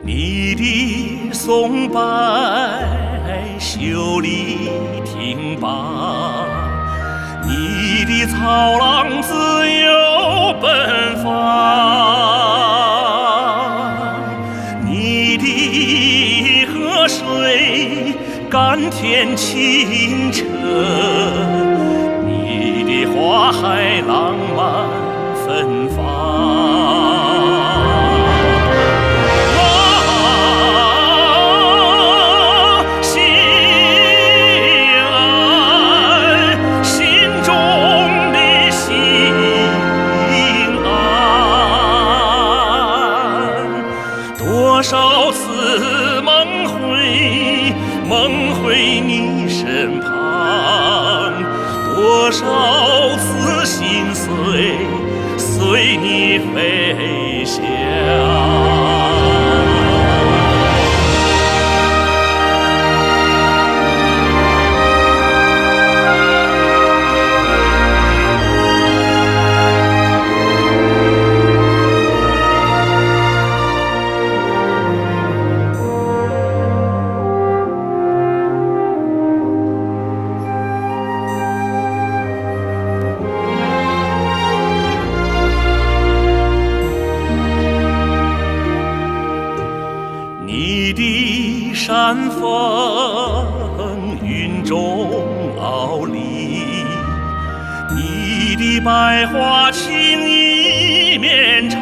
你的松柏秀丽挺拔，你的草浪自由奔放，你的河水甘甜清澈，你的花海浪漫芬芳。啊，西安，心中的西安，多少次梦回，梦回你身旁，多少次心碎，随你飞翔。你的山峰云中傲立，你的百花情意绵长，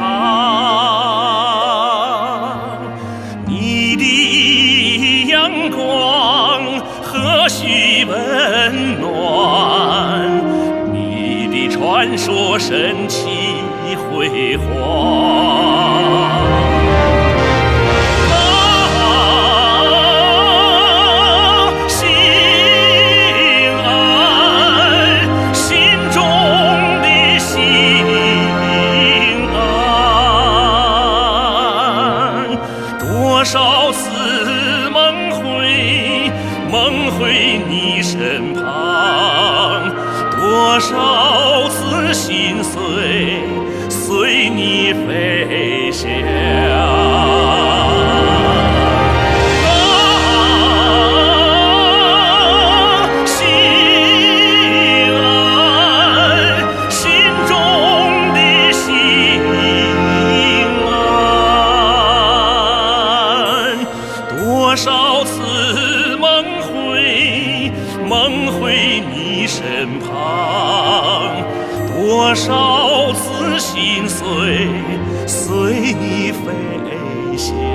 你的阳光和煦温暖，你的传说神奇辉煌。啊，西安，心中的西安，多少次梦回，梦回你身旁，多少次心碎，随你飞翔。啊，西安，心中的西安，多少次梦回，梦回你身旁，多少次心碎，随你飞翔。